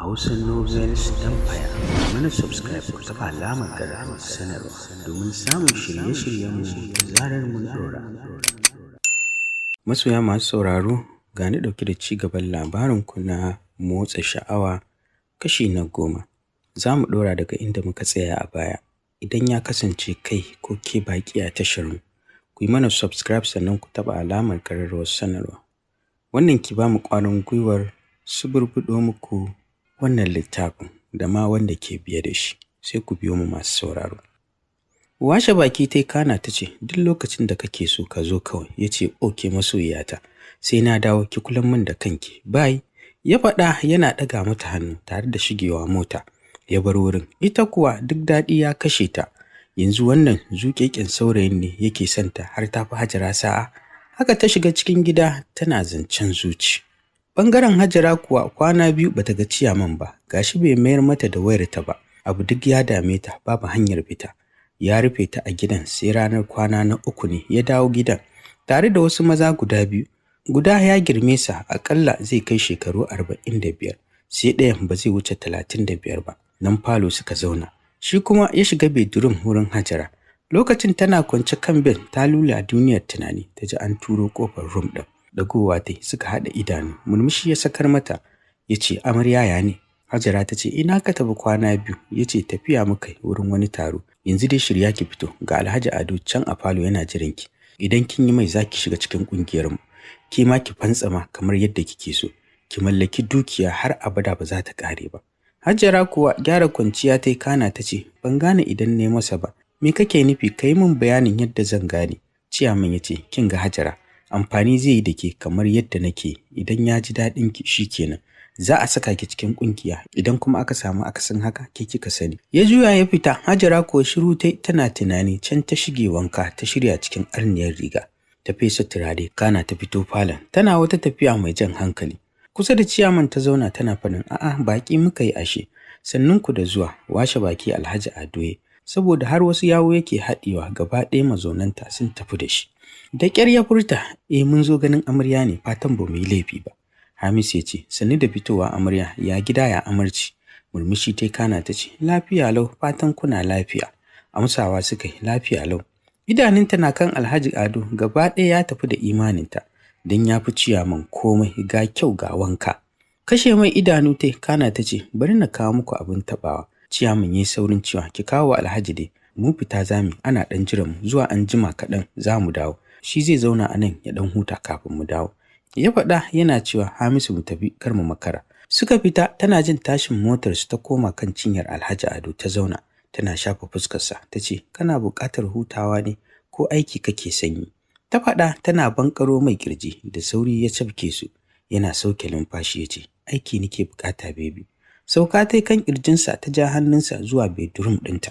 Hausa Novels Empire. Mana subscribe ku taɓa alamar ƙararrawar sanarwa domin samun shirye-shiryenmu da zarar mun ɗora. Masoya masu sauraro, ga ni ɗauke da ci gaban labarinku na Motsa Sha'awa kashi na 10. Za mu ɗora daga inda muka tsaya a baya. Idan ya kasance kai ko ke baƙi a tasharmu, ku yi mana subscribe sannan ku taɓa alamar ƙararrawar sanarwa. Wannan ki ba mu ƙwarin gwiwar suburbuɗo muku wannan littafin da ma wanda ke biye da shi. Sai ku biyo mu, masu sauraro. Washe baki tai, kana ta ce, "Duk lokacin da kake so ka zo kawai." Ya ce, "Okay masoyiyata, sai na dawo, ki kula min da kanki. Bye." Ya faɗa yana ɗaga mata hannu tare da shigewa mota. Ya bar wurin. Ita kuwa duk daɗi ya kashe ta. Yanzu wannan zuƙeƙen saurayin ne yake son ta har ta fi Hajara sa'a. Haka ta shiga cikin gida tana zancen zuci. Ɓangaren Hajara kuwa, kwana 2 bata ga ciyaman ba, gashi bai mayar mata da wayarta ba. Abu duk ya dame ta, babu hanyar fita. Ya rufe ta a gidan, sai ranar kwana na uku ne ya dawo gidan tare da wasu maza guda biyu. Guda ya girme sa, aƙalla zai kai shekaru 45, sai ɗayan ba zai wuce 35 ba. Nan falo suka zauna. Shi kuma ya shiga bedroom wurin Hajara. Lokacin tana kwance kan bed ta lula duniyar tunani, ta ji an turo ƙofar room ɗin. Ɗagowa tai suka haɗa idanu, murmushi ya sakar mata, ya ce, "Amarya, ya ne?" Hajara ta ce, "Ina ka tafi kwana 2?" Ya ce, "Tafiya muka yi wurin wani taro. Yanzu dai shirya ki fito, ga Alhaji Ado can a falo yana jiran ki. Idan kin yi mai, za ki shiga cikin ƙungiyarmu. Ke ma ki fantsama kamar yadda kike so. Ki mallaki dukiya har abada ba za ta ƙare ba." Hajara kuwa gyara kwanciya ta yi, kana ta ce, "Ban gane idan na masa ba. Me kake nufi? Ka yi min bayanin yadda zan gane." Ciyaman ya ce, "Kin ga Hajara, amfani zai yi da ke kamar yadda nake. Idan ya ji daɗin ki, shi kenan. Za a saka ki cikin ƙungiya, idan kuma aka samu akasin haka, ke kika sani." Ya juya ya fita. Hajara kuwa shiru tai tana tunani. Can ta shige wanka, ta shirya cikin arniyar riga. Ta fesa turare, kana ta fito falon. Tana wata tafiya mai jan hankali. Kusa da ciyaman ta zauna tana faɗin, "A'a, baƙi muka yi ashe. Sannun ku da zuwa." Washe baki Alhaji Ado, saboda har wasu yawo yake haɗewa, gaba ɗaya mazaunanta sun tafi da shi. Da ƙyar ya furta, "Eh, mun zo ganin amarya ne, fatan ba mu yi laifi ba." Hamisu ya ce, "Sannu da fitowa amarya, ya gida, ya amarci?" Murmushi ta, kana ta ce, "Lafiya lau, fatan kuna lafiya." Amsawa suka yi, "Lafiya lau." Idanunta na kan Alhaji Ado, gaba ɗaya ya tafi da imaninta, don ya fi ciyaman komai, ga kyau ga wanka. Kashe mai idanu tai, kana ta ce, "Bari na kawo muku abin taɓawa." Ciyaman ya yi saurin cewa, "Ki kawo wa Alhaji dai, mu fita zami, ana ɗan jiran mu, zuwa an jima kaɗan za mu dawo. Shi zai zauna a nan ya ɗan huta kafin mu dawo." Ya faɗa yana cewa, "Hamisu, mu tafi, kar mu makara." Suka fita. Tana jin tashin motarsu ta koma kan cinyar Alhaji Ado ta zauna tana shafa fuskarsa, ta ce, "Kana buƙatar hutawa ne ko aiki kake sanyi?" Ta faɗa tana bankaro mai kirji. Da sauri ya cafke su yana sauke numfashi, ya ce, "Aiki nake buƙata, baby." Sauka ta kan kirjinsa, ta ja hannunsa zuwa bedroom ɗinta.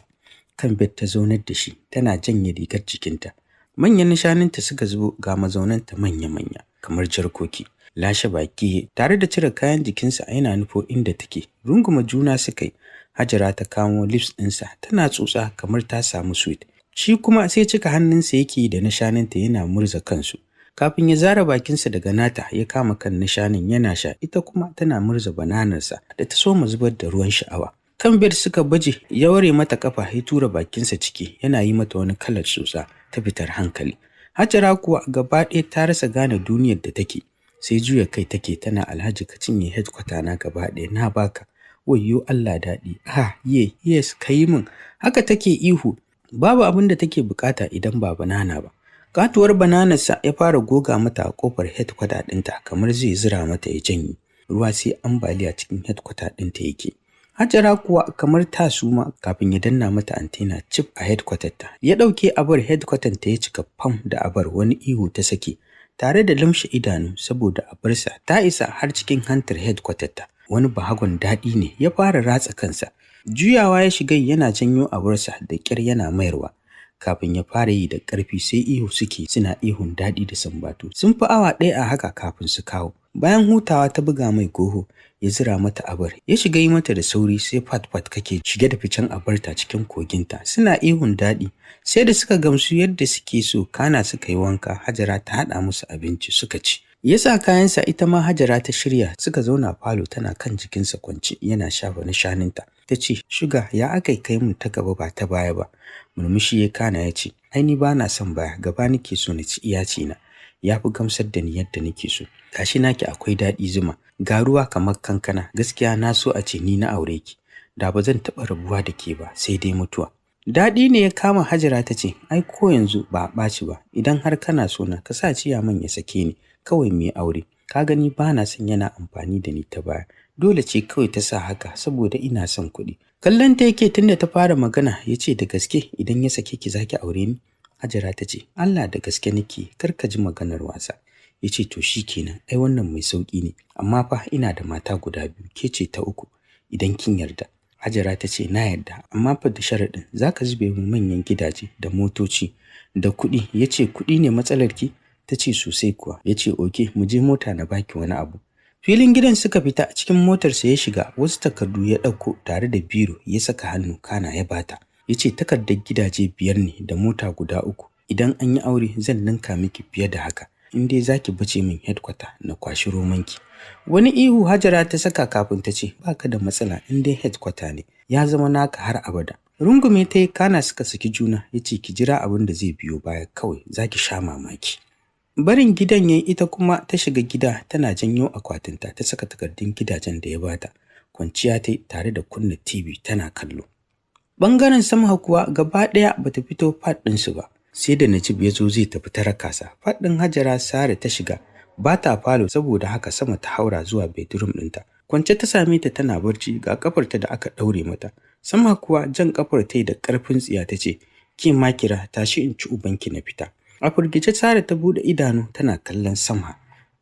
Kan bed ta zaunar da shi tana janye rigar jikinta. Manyan nishaninta suka zubo, ga mazaunanta manya-manya kamar jarkoki. Lashe baki tare da cire kayan jikinsa yana nufo inda take. Runguma juna suka yi. Hajara ta kamo lips ɗinsa tana tsotsa kamar ta samu sweet. Shi kuma sai cika hannunsa yake da nishaninta yana murza kansu. Kafin ya zara bakinsa daga nata, ya kama kan nishanin yana sha, ita kuma tana murza bananarsa da ta soma zubar da ruwan sha'awa. Kan bed suka baje, ya ware mata kafa, ya tura bakinsa ciki yana yi mata wani kalar tsotsa ta fitar hankali. Hajara kuwa gaba ɗaya ta rasa gane duniyar da take. Sai juya kai take tana, "Alhaji, ka cinye headquarter na gaba ɗaya, na baka. Wayyo Allah daɗi. Ah ye, yes, ka yi min." Haka take ihu. Babu abin da take bukata idan ba banana ba. Katuwar bananarsa ya fara goga mata a kofar headquarter ɗinta kamar zai zira mata ya janye. Ruwa sai ambaliya cikin headquarter ɗinta yake. Hajara kuwa kamar ta suma kafin ya danna mata antenna chip a headquarter ta. Ya ɗauke abar, headquarter ta ya cika fam da abar. Wani ihu ta sake tare da lumshe idanu saboda abarsa ta isa har cikin hantar headquarter ta. Wani bahagon daɗi ne ya fara ratsa kansa. Juyawa ya shiga yana janyo abarsa da ƙyar yana mayarwa. Kafin ya fara yi da ƙarfi, sai ihu suke, suna ihun daɗi da sambatu. Sun fi awa 1 a haka kafin su kawo. Bayan hutawa ta buga mai goho, ya zira mata abar, ya shiga yi mata da sauri, sai fat fat kake shige da ficen abarta cikin koginta. Suna ihun daɗi. Sai da suka gamsu yadda suke so, kana suka yi wanka. Hajara ta haɗa musu abinci suka ci. Ya sa kayansa, ita ma Hajara ta shirya, suka zauna falo tana kan jikinsa kwance yana shafa na shanunta. Ta ce, "Shuga, ya aka kai mun ta gaba ba ta baya ba?" Murmushi ya kana ya ce, "Ai ni ba na son baya, gaba nake so na ci iyaci na. Ya fi gamsar da ni yadda nake so. Gashi naki akwai daɗi zuma, ga ruwa kamar kankana, gaskiya na so a ce ni na aure ki. Da ba zan taɓa rabuwa da ke ba, sai dai mutuwa." Daɗi ne ya kama Hajara ta ce, "Ai ko yanzu ba a ɓaci ba, idan har kana so na ka sa ciyaman ya sake ni, kawai mu yi aure. Ka gani ba na son yana amfani da ni ta baya. Dole ce kawai ta sa haka saboda ina son kuɗi." Kallon ta yake tunda ta fara magana ya ce, "Da gaske idan ya sake ki zaki aure ni?" Hajara ta ce, "Allah da gaske nake, kar ka ji maganar wasa." Ya ce, "To shi kenan, ai wannan mai sauƙi ne, amma fa ina da mata guda biyu, ke ce ta uku idan kin yarda." Hajara ta ce, "Na yarda, amma fa da sharaɗin za ka zube mu manyan gidaje da motoci da kuɗi." Ya ce, "Kuɗi ne matsalarki?" Ta ce, "Sosai kuwa." Ya ce, "Okay, mu je mota na baki wani abu." Filin gidan suka fita, cikin motarsa ya shiga, wasu takardu ya ɗauko tare da biro ya saka hannu kana ya bata. Ya ce, "Takardar gidaje 5 ne da mota guda 3. Idan an yi aure zan ninka miki fiye da haka. In dai za ki bace min headquarter na kwashi romanki." Wani ihu Hajara ta saka kafin ta ce, "Ba ka da matsala in dai headquarter ne, ya zama naka har abada." Rungume ta yi kana suka saki juna, ya ce, "Ki jira abin da zai biyo baya kawai, za ki sha mamaki." Barin gidan ya ita kuma ta shiga gida tana janyo akwatinta ta saka takardun gidajen da ya bata. Kwanciya ta yi tare da kunna TV tana kallo. Ɓangaren Samha kuwa gaba ɗaya bata fito fat ɗinsu ba. Sai da Najib ya zo zai tafi ta raka sa. Fat ɗin Hajara Sare ta shiga, ba ta falo saboda haka sama ta haura zuwa bedroom ɗinta. Kwance ta same ta tana barci ga ƙafarta da aka ɗaure mata. Samha kuwa jan ƙafar ta yi da ƙarfin tsiya ta ce, "Ke ma kira, tashi in ci ubanki na fita." A firgice Sare ta buɗe idanu tana kallon Samha.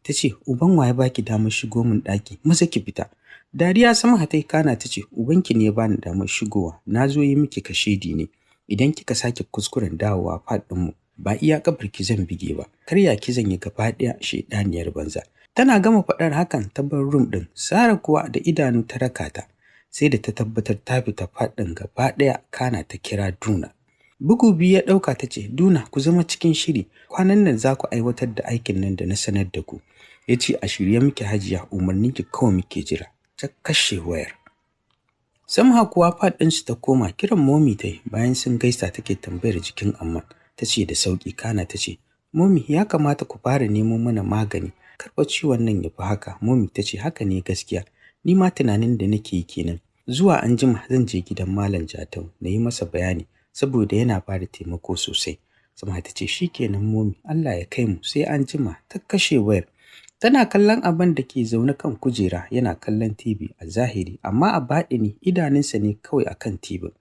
Ta ce, "Uban wa ya baki damar shigo min ɗaki, maza ki fita." Dariya Samha ta yi kana ta ce, "Ubanki ne ya bani damar shigowa, na zo yi miki kashedi ne. Idan kika sake kuskuren dawowa fat ɗinmu, ba iya ƙafarki zan bige ba, karya ki zan yi gaba ɗaya shaiɗaniyar banza." Tana gama faɗar hakan ta bar room ɗin, Sara kuwa da idanu ta raka ta, sai da ta tabbatar ta fita fat ɗin gaba ɗaya kana ta kira Duna. Bugu biyu ya ɗauka ta ce, "Duna, ku zama cikin shiri, kwanan nan za ku aiwatar da aikin nan da na sanar da ku." Ya ce, "A shirye muke Hajiya, umarninki kawai muke jira." Ta kashe wayar. Samha kuwa fat ɗinsu ta koma, kiran Momi ta yi bayan sun gaisa take tambayar jikin Amman. Ta ce da sauƙi kana ta ce, "Momi, ya kamata ku fara nemo mana magani, kar fa ciwon nan ya fi haka." Momi ta ce, "Haka ne gaskiya, ni ma tunanin da nake yi kenan. Zuwa anjima zan je gidan Malam Jatau na yi masa bayani saboda yana ba da taimako sosai." Samha ta ce, "Shi kenan Momi, Allah ya kai mu, sai anjima." Ta kashe wayar. Tana kallon abin da ke zaune kan kujera yana kallon TV a zahiri, amma a baɗini idanunsa ne kawai a kan TV,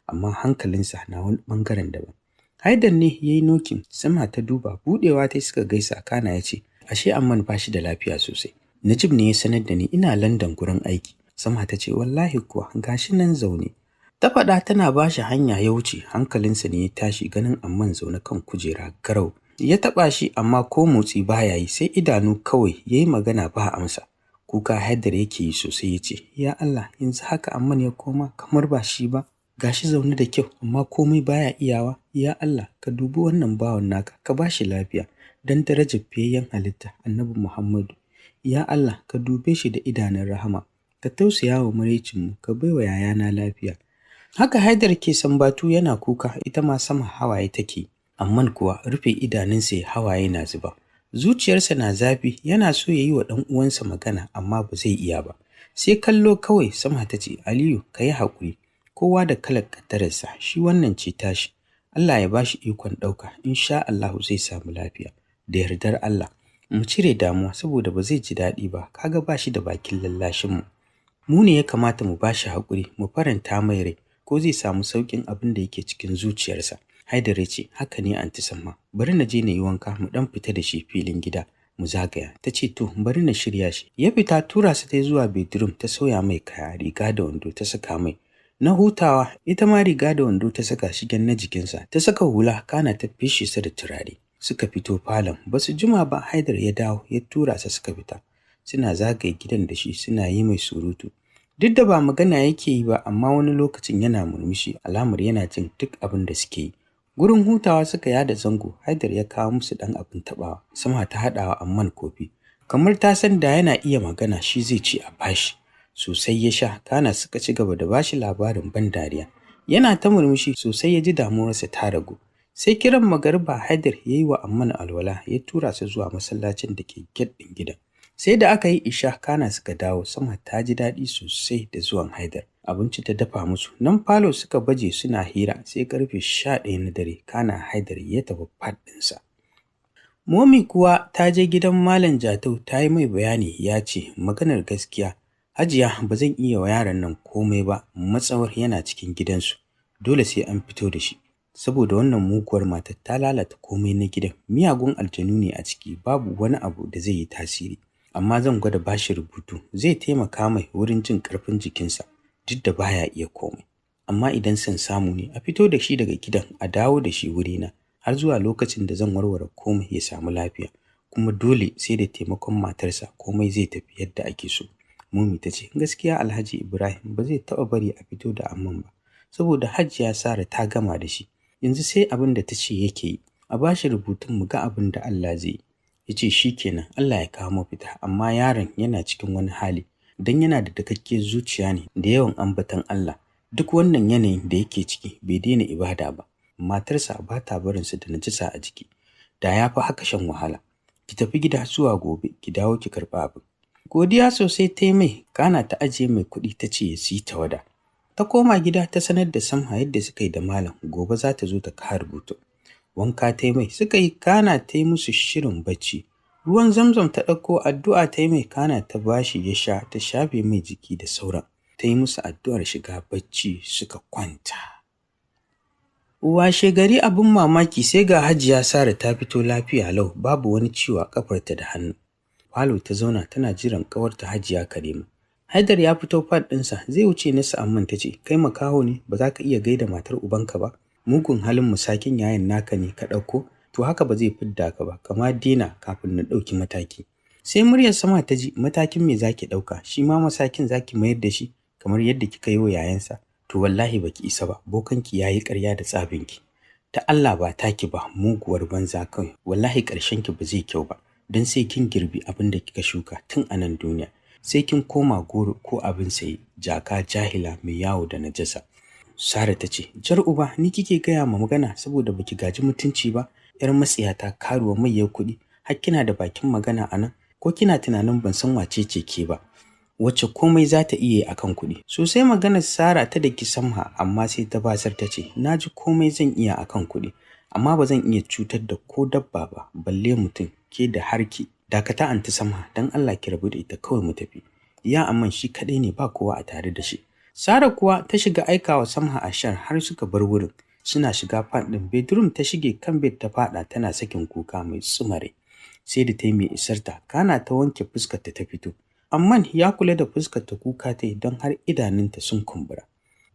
amma hankalinsa na wani ɓangaren daban. Haidar ne ya yi nokin, Samha ta duba, buɗewa ta suka gaisa kana ya ce, "Ashe Amman ba shi da lafiya sosai. Najib ne ya sanar da ni, ina London gurin aiki." Samha ta ce, "Wallahi kuwa gashi nan zaune." Ta faɗa tana ba shi hanya ya wuce, hankalinsa ne ya tashi ganin Amman zaune kan kujera garau. Ya taɓa shi amma ko motsi baya yi, sai idanu kawai ya yi magana ba amsa. Kuka Haidar yake yi sosai ya ce, "Ya Allah, yanzu haka Amman ya koma kamar ba shi ba. Gashi zaune da kyau amma komai baya iyawa. Ya Allah, ka dubi wannan bawan naka, ka ba shi lafiya don darajar fiyayyen halitta Annabi Muhammadu. Ya Allah, ka dube shi da idanun rahama, ka tausaya wa maraicinmu, ka baiwa yayana lafiya." Haka Haidar ke sambatu yana kuka, ita ma sama hawaye take. Amman kuwa rufe idanunsa hawaye na zuba. Zuciyarsa na zafi, yana so ya yi wa ɗan uwansa magana amma ba zai iya ba. Sai kallo kawai. Samha ta ce, "Aliyu, ka yi haƙuri, kowa da kalar ƙaddararsa, shi wannan ce tashi. Allah ya ba shi ikon ɗauka, insha Allahu zai samu lafiya, da yardar Allah. Mu cire damuwa saboda ba zai ji daɗi ba, kaga ba shi da bakin lallashinmu. Mu ne ya kamata mu ba shi haƙuri, mu faranta mai rai, ko zai samu sauƙin abin da yake cikin zuciyarsa." Haidar ya ce, "Haka ne Anti Samma, bari na je na yi wanka mu ɗan fita da shi filin gida mu zagaya." Ta ce, "To, bari na shirya shi." Ya fita, tura su ta zuwa bedroom ta sauya mai kaya, riga da wando ta saka mai. Na hutawa, ita ma riga da wando ta saka shigen na jikinsa, ta saka hula kana ta fishe sa da turare. Suka fito falon, ba su jima ba Haidar ya dawo ya tura sa suka fita. Suna zagaye gidan da shi suna yi mai surutu. Duk da ba magana yake yi ba, amma wani lokacin yana murmushi alamar yana jin duk abin da suke yi. Gurin hutawa suka yada zango, Haidar ya kawo musu ɗan abin taɓawa. Sama ta haɗawa Amman kofi. Kamar ta san da yana iya magana shi zai ce a bashi. Sosai ya sha, kana suka ci gaba da bashi labarin ban dariya. Yana ta murmushi sosai ya ji damuwarsa ta ragu. Sai kiran magariba Haidar ya yi wa Amman alwala ya tura su zuwa masallacin da ke gate ɗin gidan. Sai da aka yi isha kana suka dawo. Sama ta ji daɗi sosai da zuwan Haidar. Abinci ta dafa musu. Nan falo suka baje suna hira sai karfe 11 na dare kana Haidar ya tafi fat ɗinsa. Momi kuwa ta je gidan Malam Jatau ta yi mai bayani ya ce maganar gaskiya Hajiya ba zan iya wa yaron nan komai ba matsawar yana cikin gidansu, dole sai an fito da shi. Saboda wannan muguwar matar ta lalata komai na gidan, miyagun aljanu ne a ciki, babu wani abu da zai yi tasiri. Amma zan gwada bashi rubutu, zai taimaka mai wurin jin ƙarfin jikinsa duk da baya iya komai. Amma idan son samu ne a fito da shi daga gidan a dawo da shi wurina har zuwa lokacin da zan warware komai ya samu lafiya. Kuma dole sai da taimakon matarsa komai zai tafi yadda ake so. Mumi ta ce gaskiya Alhaji Ibrahim ba zai taɓa bari a fito da Amman ba saboda Hajiya Sara ta gama da shi. Yanzu sai abin da ta ce yake yi, a bashi rubutun mu ga abin da Allah zai yi. Ya ce shi kenan Allah ya kawo mafita, amma yaron yana cikin wani hali don yana da dakakkiyar zuciya ne da yawan ambaton Allah. Duk wannan yanayin da yake ciki bai daina ibada ba. Matarsa ba ta barinsa da najasa a jiki. Da ya fi haka shan wahala. Ki tafi gida zuwa gobe ki dawo ki karɓi abin. Godiya sosai ta yi mai, kana ta ajiye mai kuɗi ta ce ya siyi tawada. Ta koma gida ta sanar da Samha yadda suka yi da malam, gobe za ta zo ta kawo rubutu. Wanka ta yi mai, suka yi kana ta yi musu shirin bacci. Ruwan zamzam ta ɗauko addu'a ta yi mai kana ta bashi ya sha ta shafe mai jiki da sauran. Ta yi musu addu'ar shiga bacci suka kwanta. Washe gari abin mamaki sai ga Hajiya Sara ta fito lafiya lau babu wani ciwo a ƙafarta da hannu. Falo ta zauna tana jiran ƙawarta Hajiya Karima. Haidar ya fito fat ɗinsa zai wuce nasa Amman ta ce kai makaho ne ba za ka iya gaida matar ubanka ba? Mugun halin musakin yayan naka ne ka ɗauko, to haka ba zai fidda ka ba, kama daina kafin na ɗauki mataki. Sai muryar sama ta ji matakin me zaki ɗauka, shi ma masakin zaki mayar da shi kamar yadda kika yi wa yayansa. To wallahi baki isa ba, bokanki ya yi ƙarya da tsafinki. Ta Allah ba taki ba, muguwar banza kawai, wallahi ƙarshenki ba zai kyau ba, don sai kin girbi abin da kika shuka tun a nan duniya. Sai kin koma goro ko abin saye, jaka jahila mai yawo da najasa. Sara ta ce, jar uba ni kike gaya ma magana saboda baki gaji mutunci ba, ‘yar matsiyata karuwa mayyar kuɗi, har kina da bakin magana a nan, ko kina tunanin ban san wace ce ke ba, wacce komai za ta iya yi a kan kuɗi. Sosai maganar Sara ta daki Samha amma sai ta basar ta ce, na ji komai zan iya a kan kuɗi, amma ba zan iya cutar da ko dabba ba, balle mutum, ke da harki. Dakata anti Samha, don Allah ki rabu da ita kawai mu tafi. Ya Amman shi kaɗai ne ba kowa a tare da shi. Sara kuwa ta shiga aikawa Samha ashar har suka bar wurin. Suna shiga fat ɗin bedroom ta shige kan bed ta faɗa tana sakin kuka mai tsumare. Sai da ta yi mai isarta, kana ta wanke fuskarta ta fito. Amman ya kula da fuskarta kuka ta yi don har idanunta sun kumbura.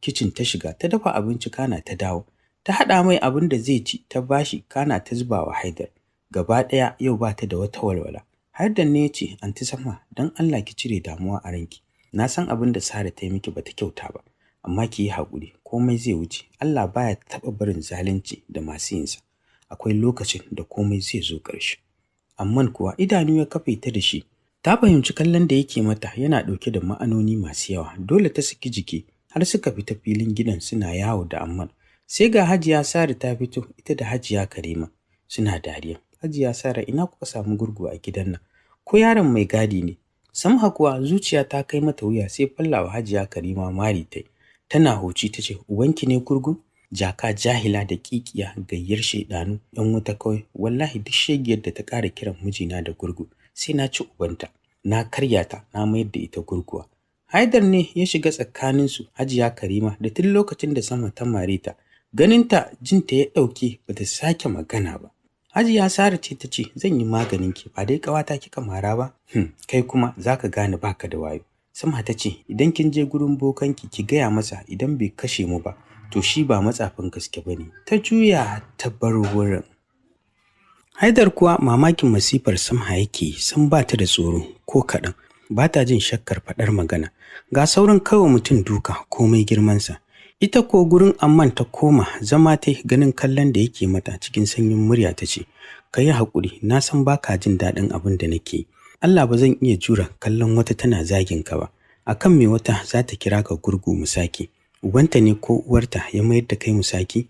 Kicin ta shiga ta dafa abinci kana ta dawo. Ta haɗa mai abin da zai ci ta bashi kana ta zuba wa Haidar. Gaba ɗaya yau ba ta da wata walwala. Haidar ne ya ce, Anti Samha, don Allah ki cire damuwa a ranki. Na san abin da Sara ta yi miki ba ta kyauta ba, amma ki yi haƙuri, komai zai wuce. Allah baya taɓa barin zalunci da masu yinsa. Akwai lokacin da komai zai zo ƙarshe. Amman kuwa idanu ya kafe ta da shi. Ta fahimci kallon da yake mata yana ɗauke da ma'anoni masu yawa. Dole ta saki jiki har suka fita filin gidan suna yawo da Amman. Sai ga Hajiya Sara ta fito ita da Hajiya Karima suna dariya. Hajiya Sara ina kuka samu gurgu a gidan nan? Ko yaron mai gadi ne? Samha kuwa zuciya ta kai mata wuya sai fallawa Hajiya Karima mari tai. Tana huci ta ce ubanki ne gurgu? Jaka jahila da ƙiƙiya gayyar shaiɗanu ‘yan wuta kawai, wallahi duk shegiyar da ta ƙara kiran mijina da gurgu sai na ci ubanta, na karya ta na mayar da ita gurguwa. Haidar ne ya shiga tsakaninsu Hajiya Karima da tun lokacin da Sama ta mare ta, ganinta jinta ya ɗauke ba ta sake magana ba. Hajiya Sara ce ta ce zan yi maganin ki ba dai ƙawata kika mara ba? Kai kuma za ka gane baka da wayo. Sama ta ce idan kin je gurin bokanki ki gaya masa idan bai kashe mu ba to shi ba matsafin gaske ba ne. Ta juya ta bar wurin. Haidar kuwa mamakin masifar Samha yake san ba ta da tsoro ko kaɗan. Ba ta jin shakkar faɗar magana. Ga saurin kaiwa mutum duka komai girmansa. Ita ko gurin Amman ta koma zama ta ganin kallon da yake mata cikin sanyin murya ta ce, ka yi haƙuri, na san ba ka jin daɗin abin da nake yi, Allah ba zan iya jura kallon wata tana zagin ka ba. Akan me wata za ta kira ka gurgu musaki? Ubanta ne ko uwarta ya mayar da kai musaki?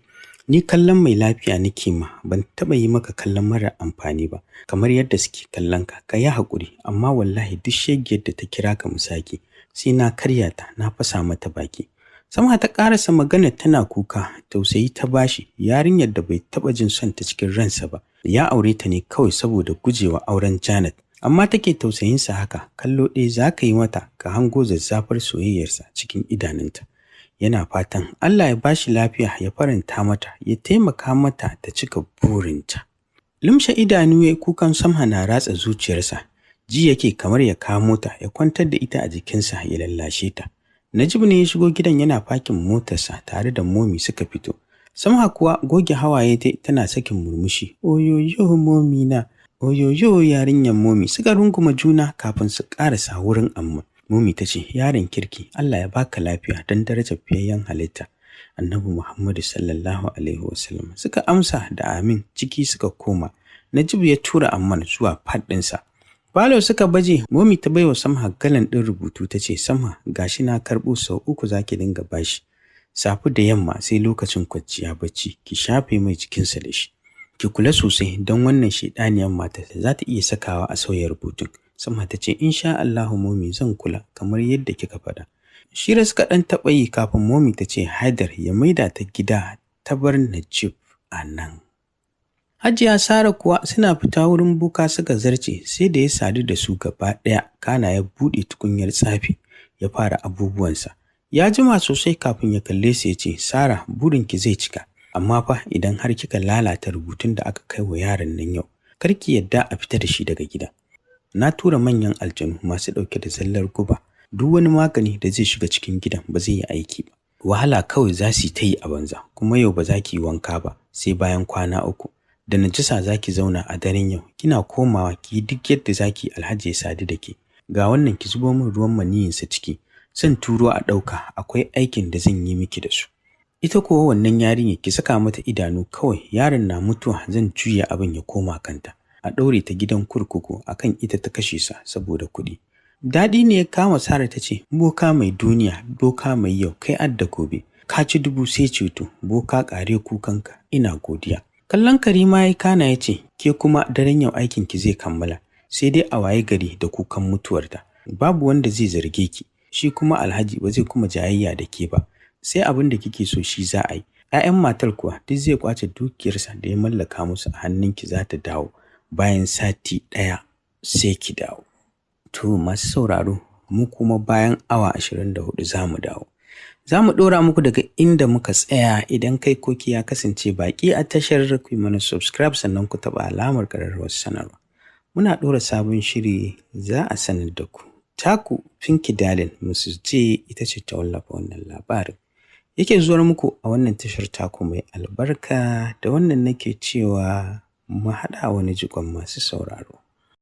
Ni kallon mai lafiya nake ma, ban taɓa yi maka kallon mara amfani ba, kamar yadda suke kallon ka. Ka yi haƙuri, amma wallahi duk shegiyar da ta kira ka musaki, sai na karya ta, na fasa mata baki. Samha ta ƙarasa magana tana kuka, tausayi ta bashi, yarinyar da bai taɓa jin son ta cikin ransa ba. Ya aure ta ne kawai saboda gujewa auren Janet. Amma take tausayinsa haka, kallo ɗaya za ka yi mata ka hango zazzafar soyayyarsa cikin idanunta. Yana fatan Allah ya bashi lafiya ya faranta mata, ya taimaka mata ta cika burinta. Lumshe idanu ya kukan Samha na ratsa zuciyarsa. Ji yake kamar ya kamo ta, ya kwantar da ita a jikinsa ya lallashe ta. Najib ne ya shigo gidan yana fakin motarsa tare da Momi suka fito. Samha kuwa goge hawaye ta tana sakin murmushi. Oyoyo Momi na, oyoyo yarinyar Momi. Suka runguma juna kafin su ƙarasa wurin Amma. Momi ta ce, yaron kirki, Allah ya baka lafiya don darajar fiyayyen halitta. Annabi Muhammadu sallallahu alaihi wasallam. Suka amsa da amin, ciki suka koma. Najib ya tura Amman zuwa fat ɗinsa. Falo suka baje, Momi ta baiwa Samha galan ɗin rubutu ta ce, Samha, gashi na karɓo sau 3 zaki dinga bashi. Safe da yamma sai lokacin kwanciya bacci, ki shafe mai jikinsa da shi. Ki kula sosai don wannan shaiɗaniyar matar za ta iya sakawa a sauya rubutun. Samha ta ce, insha Allahu Momi zan kula kamar yadda kika faɗa. Shira suka ɗan taɓa yi kafin Momi ta ce Haidar ya maida ta gida ta bar Najib a nan. Hajiya Sara kuwa suna fita wurin boka suka zarce sai da ya sadu da su gaba ɗaya, kana ya buɗe tukunyar tsafi ya fara abubuwansa. Ya jima sosai kafin ya kalle su ya ce, Sara, burinki zai cika, amma fa idan har kika lalata rubutun da aka kai wa yaron nan yau, kar ki yadda a fita da shi daga gida. Na tura manyan aljanu masu ɗauke da zallar guba, duk wani magani da zai shiga cikin gidan ba zai yi aiki ba. Wahala kawai za su yi ta yi a banza, kuma yau ba za ki yi wanka ba sai bayan kwana 3. Da najasa za ki zauna a daren yau, kina komawa ki yi duk yadda za ki Alhaji ya sadu da ke. Ga wannan ki zubo min ruwan maniyinsa ciki, zan turo a ɗauka, akwai aikin da zan yi miki da su. Ita kuwa wannan yarinyar ki saka mata idanu kawai, yaron na mutuwa zan juya abin ya koma kanta. A ɗaure ta gidan kurkuku akan ita ta kashe sa saboda kuɗi. Daɗi ne ya kama Sara ta ce, boka mai duniya, boka mai yau, kai adda gobe, ka ci dubu sai ceto, boka ƙare kukanka, ina godiya. Kallon Karima ya kana ya ce, ke kuma daren yau aikinki zai kammala, sai dai a waye gari da kukan mutuwarta. Babu wanda zai zarge ki, shi kuma Alhaji ba zai kuma jayayya da ke ba, sai abin da kike so shi za a yi. 'Ya'yan matar kuwa duk zai ƙwace dukiyarsa da ya mallaka musu a hannunki za ta dawo. Bayan sati ɗaya sai ki dawo. To masu sauraro, mu kuma bayan awa 24 za mu dawo. Za mu ɗora muku daga inda muka tsaya. Idan kai koki ya kasance baƙi a tashar, ku yi mana subscribe sannan ku taɓa alamar ƙararrawar sanarwa. Muna ɗora sabon shiri za a sanar da ku. Taku Pinky Darling Mrs. J ita ce ta wallafa wannan labarin. Yake zuwar muku a wannan tashar taku mai albarka, da wannan nake cewa mu haɗa wani jikon masu sauraro.